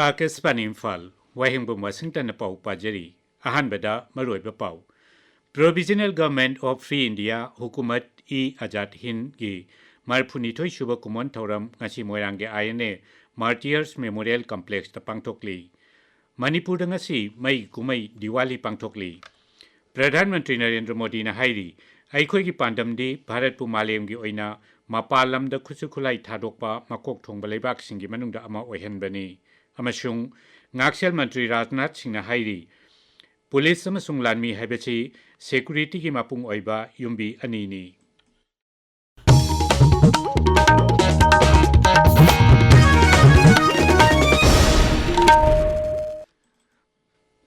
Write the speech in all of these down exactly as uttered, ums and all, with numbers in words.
ꯑꯥꯀꯥꯁꯕꯥꯅꯤ ꯏꯝꯐꯥꯜ, ꯋꯥꯍꯦꯡꯕꯝ ꯋꯥꯁꯤꯡꯇꯟꯅ ꯄꯥꯎ ꯄꯥꯖꯔꯤ꯫ ꯑꯍꯥꯟꯕꯗ ꯃꯔꯨꯑꯣꯏꯕ ꯄꯥꯎ꯫ Provisional Government of Free India, ꯍꯨꯀꯨꯃꯠ E Azad ꯍꯤꯟꯗꯒꯤ ꯃꯔꯤꯐꯨꯅꯤꯊꯣꯏ ꯁꯨꯕ ꯀꯨꯝꯑꯣꯟ ꯊꯧꯔꯝ ꯉꯁꯤ ꯃꯣꯏꯔꯥꯡꯒꯤ ꯑꯥꯏ ꯑꯦꯟ ꯑꯦ Martyrs Memorial Complexꯇ ꯄꯥꯡꯊꯣꯛꯂꯤ꯫ ꯃꯅꯤꯄꯨꯔꯗ ꯉꯁꯤ ꯃꯩꯒꯤ ꯀꯨꯝꯍꯩ ꯗꯤꯋꯥꯂꯤ ꯄꯥꯡꯊꯣꯛꯂꯤ꯫ ꯄ꯭ꯔꯙꯥꯟ ꯃꯟꯇ꯭ꯔꯤ ꯅꯔꯦꯟꯗ꯭ꯔ ꯃꯣꯗꯤꯅ ꯍꯥꯏꯔꯤ, ꯑꯩꯈꯣꯏꯒꯤ ꯄꯥꯟꯗꯝꯗꯤ ꯚꯥꯔꯠꯄꯨ ꯃꯥꯂꯦꯝꯒꯤ ꯑꯣꯏꯅ ꯃꯄꯥꯟ ꯂꯝꯗ ꯈꯨꯠꯁꯨ ꯈꯨꯠꯂꯥꯏ ꯊꯥꯗꯣꯛꯄ ꯃꯀꯣꯛ ꯊꯣꯡꯕ ꯂꯩꯕꯥꯛꯁꯤꯡꯒꯤ ꯃꯅꯨꯡꯗ ꯑꯃ ꯑꯣꯏꯍꯟꯕꯅꯤ꯫ ꯑꯃꯁꯨꯡ ꯉꯥꯛꯁꯦꯜ ꯃꯟꯇ꯭ꯔꯤ ꯔꯥꯖꯅꯥꯊ ꯁꯤꯡꯅ ꯍꯥꯏꯔꯤ, ꯄꯨꯂꯤꯁ ꯑꯃꯁꯨꯡ ꯂꯥꯟꯃꯤ ꯍꯥꯏꯕꯁꯤ ꯁꯦꯀ꯭ꯌꯨꯔꯤꯇꯤꯒꯤ ꯃꯄꯨꯡ ꯑꯣꯏꯕ ꯌꯨꯝꯕꯤ ꯑꯅꯤꯅꯤ꯫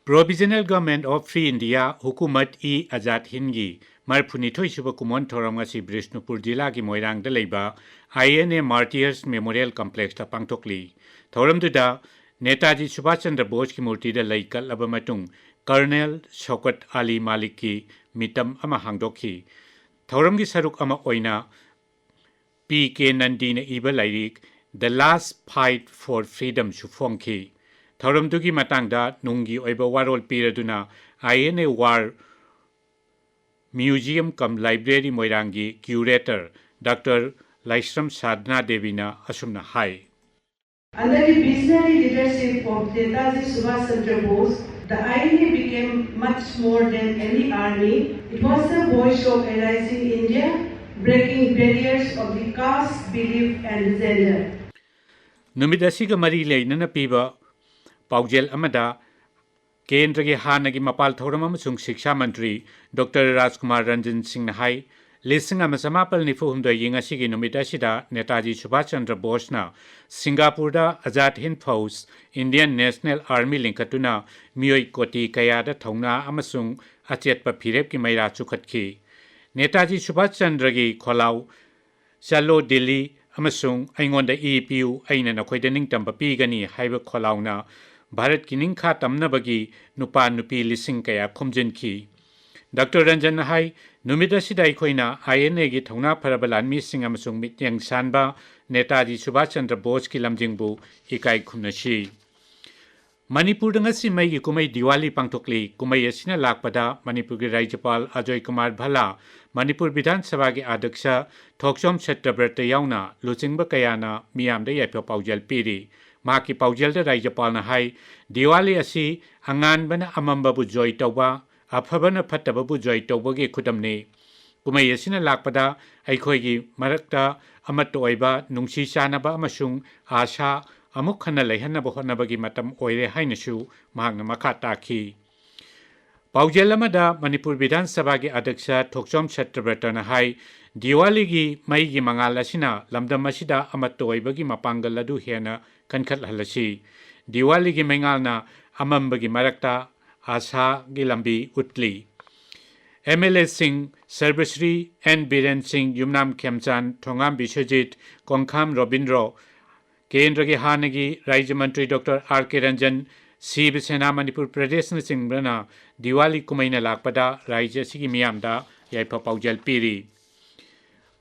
Provisional Government of Free India, ꯍꯨꯀꯨꯃꯠ E Azad ꯍꯤꯟꯗꯒꯤ ꯃꯔꯤꯐꯨꯅꯤꯊꯣꯏ ꯁꯨꯕ ꯀꯨꯝꯑꯣꯟ ꯊꯧꯔꯝ ꯉꯁꯤ ꯕꯤꯁꯅꯨꯄꯨꯔ ꯖꯤꯂꯥꯒꯤ ꯃꯣꯏꯔꯥꯡꯗ ꯂꯩꯕ ꯑꯥꯏ ꯑꯦꯟ ꯑꯦ Martyrs Memorial Complexꯇ ꯄꯥꯡꯊꯣꯛꯂꯤ꯫ ꯊꯧꯔꯝꯗꯨꯗ ꯅꯦꯇꯥꯖꯤ ꯁꯨꯚꯥꯁ ꯆꯟꯗ꯭ꯔ ꯕꯣꯁꯀꯤ ꯃꯨꯔꯇꯤꯗ ꯂꯩ ꯀꯠꯂꯕ ꯃꯇꯨꯡ ꯀꯔꯅꯦꯜ ꯁꯧꯀꯠ ꯑꯂꯤ ꯃꯥꯂꯤꯛꯀꯤ ꯃꯤꯇꯝ ꯑꯃ ꯍꯥꯡꯗꯣꯛꯈꯤ꯫ ꯊꯧꯔꯝꯒꯤ ꯁꯔꯨꯛ ꯑꯃ ꯑꯣꯏꯅ ꯄꯤ ꯀꯦ ꯅꯟꯗꯤꯅ ꯏꯕ ꯂꯥꯏꯔꯤꯛ The Last Fight for Freedomꯁꯨ ꯐꯣꯡꯈꯤ꯫ ꯊꯧꯔꯝꯗꯨꯒꯤ ꯃꯇꯥꯡꯗ ꯅꯨꯡꯒꯤ ꯑꯣꯏꯕ ꯋꯥꯔꯣꯜ ꯄꯤꯔꯗꯨꯅ I N A War Museum cum Library ꯃꯣꯏꯔꯥꯡꯒꯤ curator Doctor ꯂꯥꯏꯁ꯭ꯔꯝ ꯁꯥꯙꯅꯥ ꯗꯦꯕꯤꯅ ꯑꯁꯨꯝꯅ ꯍꯥꯏ꯫ Under the visionary leadership of Netaji Subhash Chandra Bose, the I N A became much more than any army. It was a voice of a rising India, breaking barriers of the caste, belief and gender. ꯅꯨꯃꯤꯠ ꯑꯁꯤꯒ ꯃꯔꯤ ꯂꯩꯅꯅ ꯄꯤꯕ ꯄꯥꯎꯖꯦꯜ ꯑꯃꯗ ꯀꯦꯟꯗ꯭ꯔꯒꯤ ꯍꯥꯟꯅꯒꯤ ꯃꯄꯥꯜ ꯊꯧꯔꯝ ꯑꯃꯁꯨꯡ ꯁꯤꯛꯁꯥ ꯃꯟꯇ꯭ꯔꯤ ꯗꯣꯛꯇꯔ ꯔꯥꯖꯀꯨꯃꯥꯔ ꯔꯟꯖꯟ ꯁꯤꯡꯅ ꯍꯥꯏ, ꯂꯤꯁꯤꯡ ꯑꯃ ꯆꯃꯥꯄꯜ ꯅꯤꯐꯨ ꯍꯨꯝꯗꯣꯏꯒꯤ ꯉꯁꯤꯒꯤ ꯅꯨꯃꯤꯠ ꯑꯁꯤꯗ ꯅꯦꯇꯥꯖꯤ ꯁꯨꯚꯥꯁ ꯆꯟꯗ꯭ꯔ ꯕꯣꯁꯅ ꯁꯤꯡꯒꯥꯄꯨꯔꯗ ꯑꯖꯥꯗ ꯍꯤꯟꯗ ꯐꯧꯖ, Indian National Army ꯂꯤꯡꯈꯠꯇꯨꯅ ꯃꯤꯑꯣꯏ ꯀꯣꯇꯤ ꯀꯌꯥꯗ ꯊꯧꯅꯥ ꯑꯃꯁꯨꯡ ꯑꯆꯦꯠꯄ ꯐꯤꯔꯦꯞꯀꯤ ꯃꯩꯔꯥ ꯆꯨꯈꯠꯈꯤ꯫ ꯅꯦꯇꯥꯖꯤ ꯁꯨꯚꯥꯁ ꯆꯟꯗ꯭ꯔꯒꯤ ꯈꯣꯜꯂꯥꯎ "ꯆꯠꯂꯣ ꯗꯤꯜꯂꯤ" ꯑꯃꯁꯨꯡ "ꯑꯩꯉꯣꯟꯗ ꯏ ꯄꯤꯌꯨ, ꯑꯩꯅ ꯅꯈꯣꯏꯗ ꯅꯤꯡꯇꯝꯕ ꯄꯤꯒꯅꯤ" ꯍꯥꯏꯕ ꯈꯣꯜꯂꯥꯎꯅ ꯚꯥꯔꯠꯀꯤ ꯅꯤꯡꯈꯥ ꯇꯝꯅꯕꯒꯤ ꯅꯨꯄꯥ ꯅꯨꯄꯤ ꯂꯤꯁꯤꯡ ꯀꯌꯥ ꯈꯣꯝꯖꯤꯟꯈꯤ꯫ ꯗꯥꯛꯇꯔ ꯔꯟꯖꯟꯅ ꯍꯥꯏ, ꯅꯨꯃꯤꯠ ꯑꯁꯤꯗ ꯑꯩꯈꯣꯏꯅ ꯑꯥꯏ ꯑꯦꯟ ꯑꯦꯒꯤ ꯊꯧꯅꯥ ꯐꯔꯕ ꯂꯥꯟꯃꯤꯁꯤꯡ ꯑꯃꯁꯨꯡ ꯃꯤꯠꯌꯦꯡ ꯁꯥꯟꯕ ꯅꯦꯇꯥꯖꯤ ꯁꯨꯚꯥꯁ ꯆꯟꯗ꯭ꯔ ꯕꯣꯁꯀꯤ ꯂꯝꯖꯤꯡꯕꯨ ꯏꯀꯥꯏ ꯈꯨꯝꯅꯁꯤ꯫ ꯃꯅꯤꯄꯨꯔꯗ ꯉꯁꯤ ꯃꯩꯒꯤ ꯀꯨꯝꯍꯩ ꯗꯤꯋꯥꯂꯤ ꯄꯥꯡꯊꯣꯛꯂꯤ꯫ ꯀꯨꯝꯍꯩ ꯑꯁꯤꯅ ꯂꯥꯛꯄꯗ ꯃꯅꯤꯄꯨꯔꯒꯤ ꯔꯥꯖ꯭ꯌꯄꯥꯜ ꯑꯖꯣꯏ ꯀꯨꯃꯥꯔ ꯚꯜꯂꯥ, ꯃꯅꯤꯄꯨꯔ ꯕꯤꯙꯥꯟ ꯁꯚꯥꯒꯤ ꯑꯗ꯭ꯌꯛꯁ ꯊꯣꯛꯆꯣꯝ ꯁꯠꯇ꯭ꯌꯕ꯭ꯔꯇ ꯌꯥꯎꯅ ꯂꯨꯆꯤꯡꯕ ꯀꯌꯥꯅ ꯃꯤꯌꯥꯝꯗ ꯌꯥꯏꯐ ꯄꯥꯎꯖꯦꯜ ꯄꯤꯔꯤ꯫ ꯃꯍꯥꯛꯀꯤ ꯄꯥꯎꯖꯦꯜꯗ ꯔꯥꯖ꯭ꯌꯄꯥꯜꯅ ꯍꯥꯏ, ꯗꯤꯋꯥꯂꯤ ꯑꯁꯤ ꯑꯉꯥꯟꯕꯅ ꯑꯃꯝꯕꯕꯨ ꯖꯣꯏ ꯇꯧꯕ, ꯑꯐꯕꯅ ꯐꯠꯇꯕꯕꯨ ꯖꯣꯏ ꯇꯧꯕꯒꯤ ꯈꯨꯗꯝꯅꯤ꯫ ꯀꯨꯝꯍꯩ ꯑꯁꯤꯅ ꯂꯥꯛꯄꯗ ꯑꯩꯈꯣꯏꯒꯤ ꯃꯔꯛꯇ ꯑꯃꯠꯇ ꯑꯣꯏꯕ, ꯅꯨꯡꯁꯤ ꯆꯥꯟꯅꯕ ꯑꯃꯁꯨꯡ ꯑꯥꯁꯥ ꯑꯃꯨꯛ ꯍꯟꯅ ꯂꯩꯍꯟꯅꯕ ꯍꯣꯠꯅꯕꯒꯤ ꯃꯇꯝ ꯑꯣꯏꯔꯦ ꯍꯥꯏꯅꯁꯨ ꯃꯍꯥꯛꯅ ꯃꯈꯥ ꯇꯥꯈꯤ꯫ ꯄꯥꯎꯖꯦꯜ ꯑꯃꯗ ꯃꯅꯤꯄꯨꯔ ꯕꯤꯙꯥꯟ ꯁꯚꯥꯒꯤ ꯑꯗ꯭ꯌꯛꯁ ꯊꯣꯛꯆꯣꯝ ꯁꯠꯇ꯭ꯌꯕ꯭ꯔꯇꯅ ꯍꯥꯏ, ꯗꯤꯋꯥꯂꯤꯒꯤ ꯃꯩꯒꯤ ꯃꯉꯥꯜ ꯑꯁꯤꯅ ꯂꯝꯗꯝ ꯑꯁꯤꯗ ꯑꯃꯠꯇ ꯑꯣꯏꯕꯒꯤ ꯃꯄꯥꯡꯒꯜ ꯑꯗꯨ ꯍꯦꯟꯅ ꯀꯟꯈꯠꯍꯜꯂꯁꯤ꯫ ꯗꯤꯋꯥꯂꯤꯒꯤ ꯃꯩꯉꯥꯜꯅ ꯑꯃꯝꯕꯒꯤ ꯃꯔꯛꯇ ꯑꯥꯁꯥꯒꯤ ꯂꯝꯕꯤ ꯎꯠꯂꯤ꯫ ꯑꯦꯝ ꯑꯦꯜ ꯑꯦꯁꯤꯡ ꯁꯔꯕꯁ꯭ꯔꯤ ꯑꯦꯟ ꯕꯤꯔꯦꯟ ꯁꯤꯡ, ꯌꯨꯝꯅꯥꯝ ꯈꯦꯝꯆꯥꯟ, ꯊꯣꯉꯥꯝ ꯕꯤꯁ꯭ꯋꯖꯤꯠ, ꯀꯣꯡꯈꯥꯝ ꯔꯣꯕꯤꯟꯗ꯭ꯔꯣ, ꯀꯦꯟꯗ꯭ꯔꯒꯤ ꯍꯥꯟꯅꯒꯤ ꯔꯥꯖ꯭ꯌ ꯃꯟꯇ꯭ꯔꯤ ꯗꯣꯛꯇꯔ ꯑꯥꯔ ꯀꯦ ꯔꯟꯖꯟ, ꯁꯤꯕ ꯁꯦꯅꯥ ꯃꯅꯤꯄꯨꯔ ꯄ꯭ꯔꯗꯦꯁꯅꯆꯤꯡꯕꯅ ꯗꯤꯋꯥꯂꯤ ꯀꯨꯝꯍꯩꯅ ꯂꯥꯛꯄꯗ ꯔꯥꯖ꯭ꯌ ꯑꯁꯤꯒꯤ ꯃꯤꯌꯥꯝꯗ ꯌꯥꯏꯐ ꯄꯥꯎꯖꯦꯜ ꯄꯤꯔꯤ꯫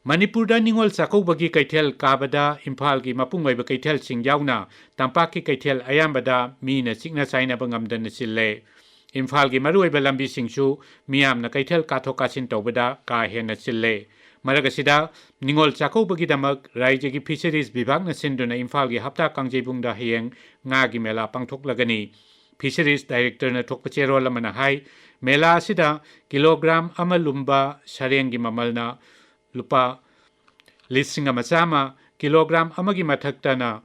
ꯃꯅꯤꯄꯨꯔꯗ ꯅꯤꯉꯣꯜ ꯆꯥꯛꯀꯧꯕꯒꯤ ꯀꯩꯊꯦꯜ ꯀꯥꯕꯗ ꯏꯝꯐꯥꯜꯒꯤ ꯃꯄꯨꯡ ꯑꯣꯏꯕ ꯀꯩꯊꯦꯜꯁꯤꯡ ꯌꯥꯎꯅ ꯇꯝꯄꯥꯛꯀꯤ ꯀꯩꯊꯦꯜ ꯑꯌꯥꯝꯕꯗ ꯃꯤꯅ ꯆꯤꯛꯅ ꯆꯥꯏꯅꯕ ꯉꯝꯗꯅ ꯆꯤꯜꯂꯦ꯫ ꯏꯝꯐꯥꯜꯒꯤ ꯃꯔꯨꯑꯣꯏꯕ ꯂꯝꯕꯤꯁꯤꯡꯁꯨ ꯃꯤꯌꯥꯝꯅ ꯀꯩꯊꯦꯜ ꯀꯥꯊꯣꯛ ꯀꯥꯁꯤꯟ ꯇꯧꯕꯗ ꯀꯥ ꯍꯦꯟꯅ ꯆꯤꯜꯂꯦ꯫ ꯃꯔꯛ ꯑꯁꯤꯗ, ꯅꯤꯉꯣꯜ ꯆꯥꯛꯀꯧꯕꯒꯤꯗꯃꯛ ꯔꯥꯖ꯭ꯌꯒꯤ ꯐꯤꯁꯔꯤꯁ ꯕꯤꯚꯥꯒꯅ ꯁꯤꯟꯗꯨꯅ ꯏꯝꯐꯥꯜꯒꯤ ꯍꯞꯇꯥ ꯀꯥꯡꯖꯩꯕꯨꯡꯗ ꯍꯌꯦꯡ ꯉꯥꯒꯤ ꯃꯦꯂꯥ ꯄꯥꯡꯊꯣꯛꯂꯒꯅꯤ꯫ ꯐꯤꯁꯔꯤꯁ ꯗꯥꯏꯔꯦꯛꯇꯔꯅ ꯊꯣꯛꯄ ꯆꯦꯔꯣꯜ ꯑꯃꯅ ꯍꯥꯏ, ꯃꯦꯂꯥ ꯑꯁꯤꯗ ꯀꯤꯂꯣꯒ꯭ꯔꯥꯝ ꯑꯃ ꯂꯨꯝꯕ ꯁꯔꯦꯡꯒꯤ ꯃꯃꯜꯅ ꯂꯨꯄꯥ ꯂꯤꯁꯤꯡ ꯑꯃ ꯆꯥꯝꯃ, ꯀꯤꯂꯣꯒ꯭ꯔꯥꯝ ꯑꯃꯒꯤ ꯃꯊꯛꯇꯅ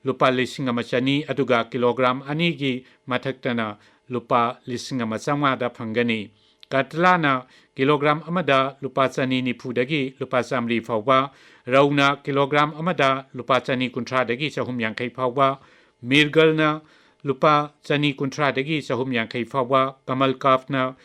ꯂꯨꯄꯥ ꯂꯤꯁꯤꯡ ꯑꯃ ꯆꯅꯤ, ꯑꯗꯨꯒ ꯀꯤꯂꯣꯒ꯭ꯔꯥꯝ ꯑꯅꯤꯒꯤ ꯃꯊꯛꯇꯅ ꯂꯨꯄꯥ ꯂꯤꯁꯤꯡ ꯑꯃ ꯆꯥꯝꯃꯉꯥꯗ ꯐꯪꯒꯅꯤ꯫ ꯀꯇꯂꯥꯅ ꯀꯤꯂꯣꯒ꯭ꯔꯥꯝ ꯑꯃꯗ ꯂꯨꯄꯥ ꯆꯅꯤ ꯅꯤꯐꯨꯗꯒꯤ ꯂꯨꯄꯥ ꯆꯥꯃꯔꯤ ꯐꯥꯎꯕ, ꯔꯧꯅ ꯀꯤꯂꯣꯒ꯭ꯔꯥꯝ ꯑꯃꯗ ꯂꯨꯄꯥ ꯆꯅꯤ ꯀꯨꯟꯊ꯭ꯔꯥꯗꯒꯤ ꯆꯍꯨꯝ ꯌꯥꯡꯈꯩ ꯐꯥꯎꯕ, ꯃꯤꯔꯒꯜꯅ ꯂꯨꯄꯥ ꯆꯅꯤ ꯀꯨꯟꯊ꯭ꯔꯥꯗꯒꯤ ꯆꯍꯨꯝ ꯌꯥꯡꯈꯩ ꯐꯥꯎꯕ, ꯀꯃꯜ ꯀꯥꯞꯅ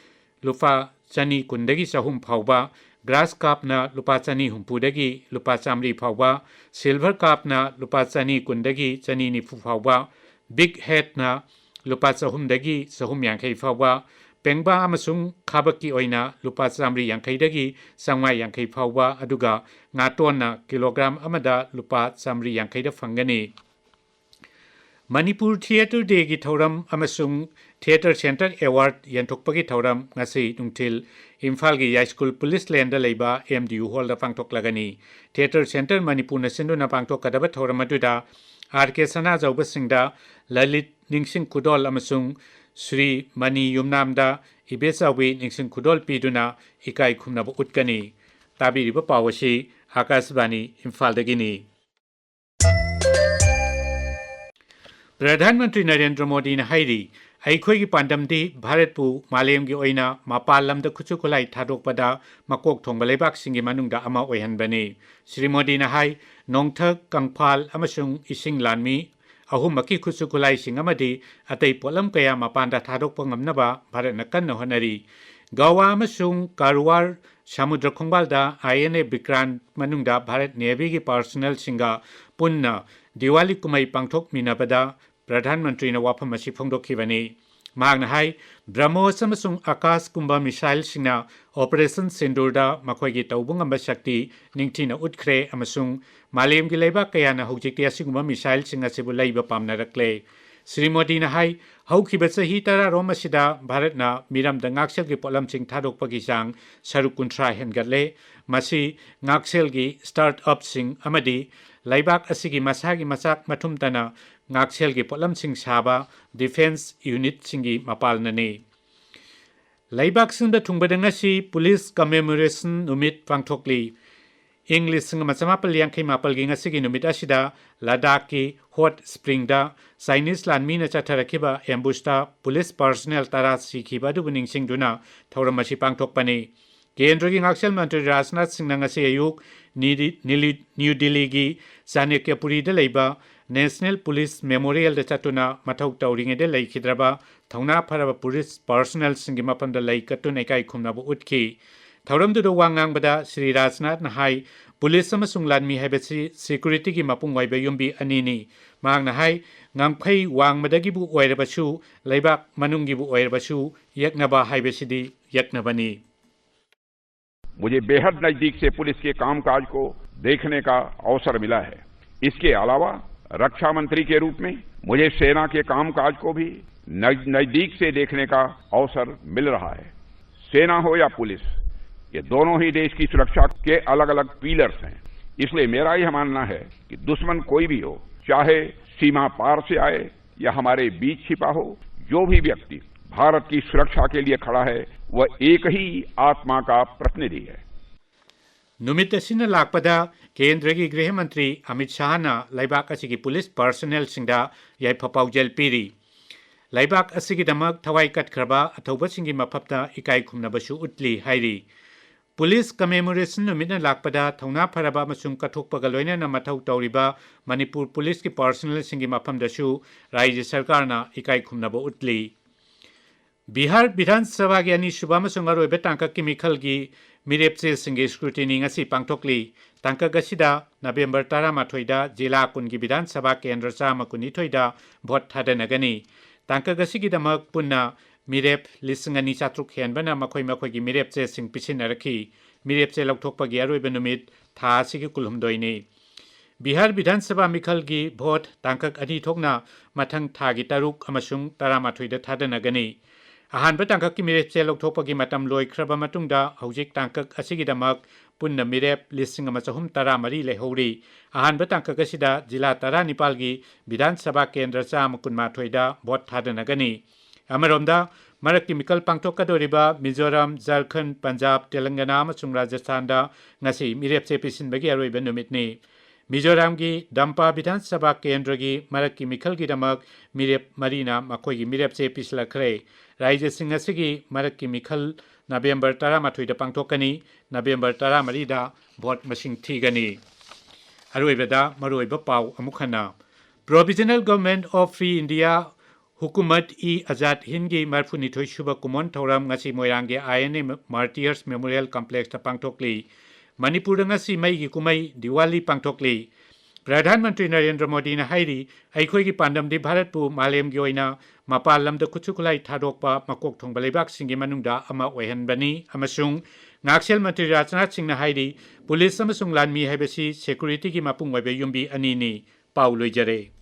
ꯂꯨꯄꯥ ꯆꯅꯤ ꯀꯨꯟꯗꯒꯤ ꯆꯍꯨꯝ ꯐꯥꯎꯕ, ꯒ꯭ꯔꯥꯁ ꯀꯥꯞꯅ ꯂꯨꯄꯥ ꯆꯅꯤ ꯍꯨꯝꯐꯨꯗꯒꯤ ꯂꯨꯄꯥ ꯆꯥꯃꯔꯤ ꯐꯥꯎꯕ, ꯁꯤꯜꯚꯔ ꯀꯥꯞꯅ ꯂꯨꯄꯥ ꯆꯅꯤ ꯀꯨꯟꯗꯒꯤ ꯆꯅꯤ ꯅꯤꯐꯨ ꯐꯥꯎꯕ, ꯕꯤꯛ ꯍꯦꯠꯅ ꯂꯨꯄꯥ ꯆꯍꯨꯝꯗꯒꯤ ꯆꯍꯨꯝ ꯌꯥꯡꯈꯩ ꯐꯥꯎꯕ, ꯄꯦꯡꯕꯥ ꯑꯃꯁꯨꯡ ꯈꯥꯕꯛꯀꯤ ꯑꯣꯏꯅ ꯂꯨꯄꯥ ꯆꯥꯃꯔꯤ ꯌꯥꯡꯈꯩꯗꯒꯤ ꯆꯥꯝꯃꯉꯥ ꯌꯥꯡꯈꯩ ꯐꯥꯎꯕ, ꯑꯗꯨꯒ ꯉꯥꯇꯣꯟꯅ ꯀꯤꯂꯣꯒ꯭ꯔꯥꯝ ꯑꯃꯗ ꯂꯨꯄꯥ ꯆꯥꯃꯔꯤ ꯌꯥꯡꯈꯩꯗ ꯐꯪꯒꯅꯤ꯫ ꯃꯅꯤꯄꯨꯔ ꯊꯤꯌꯦꯇꯔ ꯗꯦꯒꯤ ꯊꯧꯔꯝ ꯑꯃꯁꯨꯡ ꯊꯤꯌꯦꯇꯔ ꯁꯦꯟꯇꯔ ꯑꯦꯋꯥꯔꯗ ꯌꯦꯟꯊꯣꯛꯄꯒꯤ ꯊꯧꯔꯝ ꯉꯁꯤ ꯅꯨꯡꯊꯤꯜ ꯏꯝꯐꯥꯜꯒꯤ ꯌꯥꯏꯁ꯭ꯀꯨꯜ ꯄꯨꯂꯤꯁ ꯂꯦꯟꯗ ꯂꯩꯕ ꯑꯦꯝ ꯗꯤ ꯌꯨ ꯍꯣꯜꯗ ꯄꯥꯡꯊꯣꯛꯂꯒꯅꯤ꯫ ꯊꯤꯌꯦꯇꯔ ꯁꯦꯟꯇꯔ ꯃꯅꯤꯄꯨꯔꯅ ꯁꯤꯟꯗꯨꯅ ꯄꯥꯡꯊꯣꯛꯀꯗꯕ ꯊꯧꯔꯝ ꯑꯗꯨꯗ ꯑꯥꯔ ꯀꯦ ꯁꯅꯥꯖꯧꯕꯁꯤꯡꯗ ꯂꯂꯤꯠ ꯅꯤꯡꯁꯤꯡ ꯈꯨꯗꯣꯜ ꯑꯃꯁꯨꯡ ꯁ꯭ꯔꯤ ꯃꯅꯤ ꯌꯨꯝꯅꯥꯝꯗ ꯏꯕꯦꯆꯥꯎꯕꯤ ꯅꯤꯡꯁꯤꯡ ꯈꯨꯗꯣꯜ ꯄꯤꯗꯨꯅ ꯏꯀꯥꯏ ꯈꯨꯝꯅꯕ ꯎꯠꯀꯅꯤ꯫ ꯇꯥꯕꯤꯔꯤꯕ ꯄꯥꯎ ꯑꯁꯤ ꯑꯥꯀꯥꯁꯕꯥꯅꯤ ꯏꯝꯐꯥꯜꯗꯒꯤꯅꯤ꯫ ꯄ꯭ꯔꯙꯥꯟ ꯃꯟꯇ꯭ꯔꯤ ꯅꯔꯦꯟꯗ꯭ꯔ ꯃꯣꯗꯤꯅ ꯍꯥꯏꯔꯤ, ꯑꯩꯈꯣꯏꯒꯤ ꯄꯥꯟꯗꯝꯗꯤ ꯚꯥꯔꯠꯄꯨ ꯃꯥꯂꯦꯝꯒꯤ ꯑꯣꯏꯅ ꯃꯄꯥꯟ ꯂꯝꯗ ꯈꯨꯠꯁꯨ ꯈꯨꯠꯂꯥꯏ ꯊꯥꯗꯣꯛꯄꯗ ꯃꯀꯣꯛ ꯊꯣꯡꯕ ꯂꯩꯕꯥꯛꯁꯤꯡꯒꯤ ꯃꯅꯨꯡꯗ ꯑꯃ ꯑꯣꯏꯍꯟꯕꯅꯤ꯫ ꯁ꯭ꯔꯤ ꯃꯣꯗꯤꯅ ꯍꯥꯏ, ꯅꯣꯡꯊꯛ, ꯀꯪꯐꯥꯜ ꯑꯃꯁꯨꯡ ꯏꯁꯤꯡ ꯂꯥꯟꯃꯤ ꯑꯍꯨꯝꯃꯛꯀꯤ ꯈꯨꯠꯁꯨ ꯈꯨꯠꯂꯥꯏꯁꯤꯡ ꯑꯃꯗꯤ ꯑꯇꯩ ꯄꯣꯠꯂꯝ ꯀꯌꯥ ꯃꯄꯥꯟꯗ ꯊꯥꯗꯣꯛꯄ ꯉꯝꯅꯕ ꯚꯥꯔꯠꯅ ꯀꯟꯅ ꯍꯣꯠꯅꯔꯤ꯫ ꯒꯋꯥ ꯑꯃꯁꯨꯡ ꯀꯥꯔꯋꯥꯔ ꯁꯃꯨꯗ꯭ꯔ ꯈꯣꯡꯕꯥꯜꯗ ꯑꯥꯏ ꯑꯦꯟ ꯑꯦ ꯕꯤꯀ꯭ꯔꯥꯟ ꯃꯅꯨꯡꯗ ꯚꯥꯔꯠ ꯅꯦꯚꯤꯒꯤ ꯄꯥꯔꯁꯣꯅꯦꯜꯁꯤꯡꯒ ꯄꯨꯟꯅ ꯗꯤꯋꯥꯂꯤ ꯀꯨꯝꯍꯩ ꯄꯥꯡꯊꯣꯛꯃꯤꯟꯅꯕꯗ ꯄ꯭ꯔꯙꯥꯟ ꯃꯟꯇ꯭ꯔꯤꯅ ꯋꯥꯐꯝ ꯑꯁꯤ ꯐꯣꯡꯗꯣꯛꯈꯤꯕꯅꯤ꯫ ꯃꯍꯥꯛꯅ ꯍꯥꯏ, ꯕ꯭ꯔꯍꯃꯣꯁ ꯑꯃꯁꯨꯡ ꯑꯀꯥꯁꯀꯨꯝꯕ ꯃꯤꯁꯥꯏꯜꯁꯤꯡꯅ ꯑꯣꯄꯔꯦꯁꯟ ꯁꯤꯟꯗꯨꯔꯗ ꯃꯈꯣꯏꯒꯤ ꯇꯧꯕ ꯉꯝꯕ ꯁꯛꯇꯤ ꯅꯤꯡꯊꯤꯅ ꯎꯠꯈ꯭ꯔꯦ ꯑꯃꯁꯨꯡ ꯃꯥꯂꯦꯝꯒꯤ ꯂꯩꯕꯥꯛ ꯀꯌꯥꯅ ꯍꯧꯖꯤꯛꯇꯤ ꯑꯁꯤꯒꯨꯝꯕ ꯃꯤꯁꯥꯏꯜꯁꯤꯡ ꯑꯁꯤꯕꯨ ꯂꯩꯕ ꯄꯥꯝꯅꯔꯛꯂꯦ꯫ ꯁ꯭ꯔꯤ ꯃꯣꯗꯤꯅ ꯍꯥꯏ, ꯍꯧꯈꯤꯕ ꯆꯍꯤ ꯇꯔꯥꯔꯣꯝ ꯑꯁꯤꯗ ꯚꯥꯔꯠꯅ ꯃꯤꯔꯝꯗ ꯉꯥꯛꯁꯦꯜꯒꯤ ꯄꯣꯠꯂꯝꯁꯤꯡ ꯊꯥꯗꯣꯛꯄꯒꯤ ꯆꯥꯡ ꯁꯔꯨꯛ ꯀꯨꯟꯊ꯭ꯔꯥ ꯍꯦꯟꯒꯠꯂꯦ꯫ ꯃꯁꯤ ꯉꯥꯛꯁꯦꯜꯒꯤ ꯁ꯭ꯇꯥꯔꯠ-ꯑꯞꯁꯤꯡ ꯑꯃꯗꯤ ꯂꯩꯕꯥꯛ ꯑꯁꯤꯒꯤ ꯃꯁꯥꯒꯤ ꯃꯆꯥꯛ ꯃꯊꯨꯝꯇꯅ ꯉꯥꯛꯁꯦꯜꯒꯤ ꯄꯣꯠꯂꯝꯁꯤꯡ ꯁꯥꯕ ꯗꯤꯐꯦꯟꯁ ꯌꯨꯅꯤꯠꯁꯤꯡꯒꯤ ꯃꯄꯥꯜꯅꯅꯤ꯫ ꯂꯩꯕꯥꯛ ꯁꯤꯟꯕ ꯊꯨꯡꯕꯗ ꯉꯁꯤ ꯄꯨꯂꯤꯁ ꯀꯃꯦꯃꯣꯔꯦꯁꯟ ꯅꯨꯃꯤꯠ ꯄꯥꯡꯊꯣꯛꯂꯤ꯫ ꯏꯪ ꯂꯤꯁꯤꯡ ꯑꯃ ꯆꯃꯥꯄꯜ ꯌꯥꯡꯈꯩ ꯃꯥꯄꯜꯒꯤ ꯉꯁꯤꯒꯤ ꯅꯨꯃꯤꯠ ꯑꯁꯤꯗ ꯂꯗꯥꯈꯀꯤ ꯍꯣꯠ ꯁ꯭ꯄ꯭ꯔꯤꯡꯗ ꯆꯥꯏꯅꯤꯁ ꯂꯥꯟꯃꯤꯅ ꯆꯠꯊꯔꯛꯈꯤꯕ ꯑꯦꯝꯕꯨꯁꯇ ꯄꯨꯂꯤꯁ ꯄꯥꯔꯁꯣꯅꯦꯜ ꯇꯔꯥ ꯁꯤꯈꯤꯕ ꯑꯗꯨꯕꯨ ꯅꯤꯡꯁꯤꯡꯗꯨꯅ ꯊꯧꯔꯝ ꯑꯁꯤ ꯄꯥꯡꯊꯣꯛꯄꯅꯤ꯫ ꯀꯦꯟꯗ꯭ꯔꯒꯤ ꯉꯥꯛꯁꯦꯜ ꯃꯟꯇ꯭ꯔꯤ ꯔꯥꯖꯅꯥꯊ ꯁꯤꯡꯅ ꯉꯁꯤ ꯑꯌꯨꯛ ꯅꯤꯗꯤ-, ꯅꯤꯂꯤ-, ꯅ꯭ꯌꯨ ꯗꯤꯜꯂꯤꯒꯤ ꯆꯥꯅꯛꯌꯄꯨꯔꯤꯗ ꯂꯩꯕ ꯅꯦꯁꯅꯦꯜ ꯄꯨꯂꯤꯁ ꯃꯦꯃꯣꯔꯤꯌꯦꯜꯗ ꯆꯠꯇꯨꯅ ꯃꯊꯧ ꯇꯧꯔꯤꯉꯩꯗ ꯂꯩꯈꯤꯗ꯭ꯔꯕ ꯊꯧꯅꯥ ꯐꯔꯕ ꯄꯨꯂꯤꯁ ꯄꯥꯔꯁꯣꯅꯦꯜꯁꯤꯡꯒꯤ ꯃꯐꯝꯗ ꯂꯩ ꯀꯠꯇꯨꯅ ꯏꯀꯥꯏ ꯈꯨꯝꯅꯕ ꯎꯠꯈꯤ꯫ ꯊꯧꯔꯝꯗꯨꯗ ꯋꯥ ꯉꯥꯡꯕꯗ ꯁ꯭ꯔꯤ ꯔꯥꯖꯅꯥꯊꯅ ꯍꯥꯏ, ꯄꯨꯂꯤꯁ ꯑꯃꯁꯨꯡ ꯂꯥꯟꯃꯤ ꯍꯥꯏꯕꯁꯤ ꯁꯦꯀ꯭ꯌꯨꯔꯤꯇꯤꯒꯤ ꯃꯄꯨꯡ ꯑꯣꯏꯕ ꯌꯨꯝꯕꯤ ꯑꯅꯤꯅꯤ꯫ ꯃꯍꯥꯛꯅ ꯍꯥꯏ, ꯉꯝꯈꯩ ꯋꯥꯡꯃꯗꯒꯤꯕꯨ ꯑꯣꯏꯔꯕꯁꯨ, ꯂꯩꯕꯥꯛ ꯃꯅꯨꯡꯒꯤꯕꯨ ꯑꯣꯏꯔꯕꯁꯨ, ꯌꯦꯛꯅꯕ ꯍꯥꯏꯕꯁꯤꯗꯤ ꯌꯦꯛꯅꯕꯅꯤ꯫ मुझे बेहद नजदीक से पुलिस के कामकाज को देखने का अवसर मिला है। इसके अलावा रक्षा मंत्री के रूप में मुझे सेना के कामकाज को भी नज-, नजदीक से देखने का अवसर मिल रहा है। सेना हो या पुलिस, ये दोनों ही देश की सुरक्षा के अलग-अलग पिलर्स हैं। इसलिए मेरा यह मानना है कि दुश्मन कोई भी हो, चाहे सीमा पार से आए या हमारे बीच छिपा हो, जो भी व्यक्ति भारत की सुरक्षा के लिए खड़ा है, वह एक ही आत्मा का प्रतिनिधि है। ꯅꯨꯃꯤꯠ ꯑꯁꯤꯅ ꯂꯥꯛꯄꯗ ꯀꯦꯟꯗ꯭ꯔꯒꯤ ꯒ꯭ꯔꯤꯍ ꯃꯟꯇ꯭ꯔꯤ ꯑꯃꯤꯠ ꯁꯥꯍꯅ ꯂꯩꯕꯥꯛ ꯑꯁꯤꯒꯤ ꯄꯨꯂꯤꯁ ꯄꯔꯁꯅꯦꯜꯁꯤꯡꯗ ꯌꯥꯏꯐ ꯄꯥꯎꯖꯦꯜ ꯄꯤꯔꯤ꯫ ꯂꯩꯕꯥꯛ ꯑꯁꯤꯒꯤꯗꯃꯛ ꯊꯋꯥꯏ ꯀꯠꯈ꯭ꯔꯕ ꯑꯊꯧꯕꯁꯤꯡꯒꯤ ꯃꯐꯝꯗ ꯏꯀꯥꯏ ꯈꯨꯝꯅꯕꯁꯨ ꯎꯠꯂꯤ ꯍꯥꯏꯔꯤ꯫ ꯄꯨꯂꯤꯁ ꯀꯃꯦꯃꯣꯔꯦꯁꯟ ꯅꯨꯃꯤꯠꯅ ꯂꯥꯛꯄꯗ ꯊꯧꯅꯥ ꯐꯔꯕ ꯑꯃꯁꯨꯡ ꯀꯠꯊꯣꯛꯄꯒ ꯂꯣꯏꯅꯅ ꯃꯊꯧ ꯇꯧꯔꯤꯕ ꯃꯅꯤꯄꯨꯔ ꯄꯨꯂꯤꯁꯀꯤ ꯄꯔꯁꯅꯦꯜꯁꯤꯡꯒꯤ ꯃꯐꯝꯗꯁꯨ ꯔꯥꯏꯖ꯭ꯌ ꯁꯔꯀꯥꯔꯅ ꯏꯀꯥꯏ ꯈꯨꯝꯅꯕ ꯎꯠꯂꯤ꯫ ꯕꯤꯍꯥꯔ ꯕꯤꯙꯥꯟ ꯁꯚꯥꯒꯤ ꯑꯅꯤꯁꯨꯕ ꯑꯃꯁꯨꯡ ꯑꯔꯣꯏꯕ ꯇꯥꯡꯀꯛꯀꯤ ꯃꯤꯈꯜꯒꯤ ꯃꯤꯔꯦꯞꯆꯦꯁꯤꯡꯒꯤ ꯁ꯭ꯀ꯭ꯔꯨꯇꯤꯅꯤ ꯉꯁꯤ ꯄꯥꯡꯊꯣꯛꯂꯤ꯫ ꯇꯥꯡꯀꯛ ꯑꯁꯤꯗ ꯅꯕꯦꯝꯕꯔ ꯇꯔꯥꯃꯥꯊꯣꯏꯗ ꯖꯤꯂꯥ ꯀꯨꯟꯒꯤ ꯕꯤꯙꯥꯟ ꯁꯚꯥ ꯀꯦꯟꯗ꯭ꯔ ꯆꯥꯝꯃ ꯀꯨꯟꯅꯤꯊꯣꯏꯗ ꯚꯣꯠ ꯊꯥꯗꯅꯒꯅꯤ꯫ ꯇꯥꯡꯀꯛ ꯑꯁꯤꯒꯤꯗꯃꯛ ꯄꯨꯟꯅ ꯃꯤꯔꯦꯞ ꯂꯤꯁꯤꯡ ꯑꯅꯤ ꯆꯥꯇ꯭ꯔꯨꯛ ꯍꯦꯟꯕꯅ ꯃꯈꯣꯏ ꯃꯈꯣꯏꯒꯤ ꯃꯤꯔꯦꯞꯆꯦꯁꯤꯡ ꯄꯤꯁꯤꯟꯅꯔꯛꯈꯤ꯫ ꯃꯤꯔꯦꯞꯆꯦ ꯂꯧꯊꯣꯛꯄꯒꯤ ꯑꯔꯣꯏꯕ ꯅꯨꯃꯤꯠ ꯊꯥ ꯑꯁꯤꯒꯤ ꯀꯨꯟꯍꯨꯝꯗꯣꯏꯅꯤ꯫ ꯕꯤꯍꯥꯔ ꯕꯤꯙꯥꯟ ꯁꯚꯥ ꯃꯤꯈꯜꯒꯤ ꯚꯣꯠ ꯇꯥꯡꯀꯛ ꯑꯅꯤ ꯊꯣꯛꯅ ꯃꯊꯪ ꯊꯥꯒꯤ ꯇꯔꯨꯛ ꯑꯃꯁꯨꯡ ꯇꯔꯥꯃꯥꯊꯣꯏꯗ ꯊꯥꯗꯅꯒꯅꯤ꯫ ꯑꯍꯥꯟꯕ ꯇꯥꯡꯀꯛꯀꯤ ꯃꯤꯔꯦꯞꯆꯦ ꯂꯧꯊꯣꯛꯄꯒꯤ ꯃꯇꯝ ꯂꯣꯏꯈ꯭ꯔꯕ ꯃꯇꯨꯡꯗ ꯍꯧꯖꯤꯛ ꯇꯥꯡꯀꯛ ꯑꯁꯤꯒꯤꯗꯃꯛ ꯄꯨꯟꯅ ꯃꯤꯔꯦꯞ ꯂꯤꯁꯤꯡ ꯑꯃ ꯆꯍꯨꯝ ꯇꯔꯥꯃꯔꯤ ꯂꯩꯍꯧꯔꯤ꯫ ꯑꯍꯥꯟꯕ ꯇꯥꯡꯀꯛ ꯑꯁꯤꯗ ꯖꯤꯂꯥ ꯇꯔꯥꯅꯤꯄꯥꯜꯒꯤ ꯕꯤꯙꯥꯟ ꯁꯚꯥ ꯀꯦꯟꯗ꯭ꯔ ꯆꯥꯝꯃ ꯀꯨꯟꯃꯥꯊꯣꯏꯗ ꯚꯣꯠ ꯊꯥꯗꯅꯒꯅꯤ꯫ ꯑꯃꯔꯣꯝꯗ, ꯃꯔꯛꯀꯤ ꯃꯤꯈꯜ ꯄꯥꯡꯊꯣꯛꯀꯗꯧꯔꯤꯕ ꯃꯤꯖꯣꯔꯥꯝ, ꯖꯔꯈꯟ, ꯄꯟꯖꯥꯕ, ꯇꯦꯂꯪꯒꯅꯥ ꯑꯃꯁꯨꯡ ꯔꯥꯖꯁꯊꯥꯟꯗ ꯉꯁꯤ ꯃꯤꯔꯦꯞꯆꯦ ꯄꯤꯁꯤꯟꯕꯒꯤ ꯑꯔꯣꯏꯕ ꯅꯨꯃꯤꯠꯅꯤ꯫ ꯃꯤꯖꯣꯔꯥꯝꯒꯤ ꯗꯝꯄꯥ ꯕꯤꯙꯥꯟ ꯁꯚꯥ ꯀꯦꯟꯗ꯭ꯔꯒꯤ ꯃꯔꯛꯀꯤ ꯃꯤꯈꯜꯒꯤꯗꯃꯛ ꯃꯤꯔꯦꯞ ꯃꯔꯤꯅ ꯃꯈꯣꯏꯒꯤ ꯃꯤꯔꯦꯞꯆꯦ ꯄꯤꯁꯤꯜꯂꯛꯈ꯭ꯔꯦ꯫ ꯔꯥꯖ꯭ꯌꯁꯤꯡ ꯑꯁꯤꯒꯤ ꯃꯔꯛꯀꯤ ꯃꯤꯈꯜ ꯅꯕꯦꯝꯕꯔ ꯇꯔꯥꯃꯥꯊꯣꯏꯗ ꯄꯥꯡꯊꯣꯛꯀꯅꯤ꯫ ꯅꯕꯦꯝꯕꯔ ꯇꯔꯥꯃꯔꯤꯗ ꯚꯣꯠ ꯃꯁꯤꯡ ꯊꯤꯒꯅꯤ꯫ ꯑꯔꯣꯏꯕꯗ ꯃꯔꯨꯑꯣꯏꯕ ꯄꯥꯎ ꯑꯃꯨꯛ ꯍꯟꯅ꯫ Provisional Government of Free India, ꯍꯨꯀꯨꯃꯠ-ꯏ-ꯑꯖꯥꯗ ꯍꯤꯟꯗꯒꯤ ꯃꯔꯤꯐꯨꯅꯤꯊꯣꯏ ꯁꯨꯕ ꯀꯨꯝꯑꯣꯟ ꯊꯧꯔꯝ ꯉꯁꯤ ꯃꯣꯏꯔꯥꯡꯒꯤ ꯑꯥꯏ ꯑꯦꯟ ꯑꯦ Martyrs Memorial Complexꯇ ꯄꯥꯡꯊꯣꯛꯂꯤ꯫ ꯃꯅꯤꯄꯨꯔꯗ ꯉꯁꯤ ꯃꯩꯒꯤ ꯀꯨꯝꯍꯩ ꯗꯤꯋꯥꯂꯤ ꯄꯥꯡꯊꯣꯛꯂꯤ꯫ ꯄ꯭ꯔꯙꯥꯟ ꯃꯟꯇ꯭ꯔꯤ ꯅꯔꯦꯟꯗ꯭ꯔ ꯃꯣꯗꯤꯅ ꯍꯥꯏꯔꯤ, ꯑꯩꯈꯣꯏꯒꯤ ꯄꯥꯟꯗꯝꯗꯤ ꯚꯥꯔꯠꯄꯨ ꯃꯥꯂꯦꯝꯒꯤ ꯑꯣꯏꯅ ꯃꯄꯥꯟ ꯂꯝꯗ ꯈꯨꯠꯁꯨ ꯈꯨꯠꯂꯥꯏ ꯊꯥꯗꯣꯛꯄ ꯃꯀꯣꯛ ꯊꯣꯡꯕ ꯂꯩꯕꯥꯛꯁꯤꯡꯒꯤ ꯃꯅꯨꯡꯗ ꯑꯃ ꯑꯣꯏꯍꯟꯕꯅꯤ ꯑꯃꯁꯨꯡ ꯉꯥꯛꯁꯦꯜ ꯃꯟꯇ꯭ꯔꯤ ꯔꯥꯖꯅꯥꯊ ꯁꯤꯡꯅ ꯍꯥꯏꯔꯤ, ꯄꯨꯂꯤꯁ ꯑꯃꯁꯨꯡ ꯂꯥꯟꯃꯤ ꯍꯥꯏꯕꯁꯤ ꯁꯦꯀ꯭ꯌꯨꯔꯤꯇꯤꯒꯤ ꯃꯄꯨꯡ ꯑꯣꯏꯕ ꯌꯨꯝꯕꯤ ꯑꯅꯤꯅꯤ꯫ ꯄꯥꯎ ꯂꯣꯏꯖꯔꯦ꯫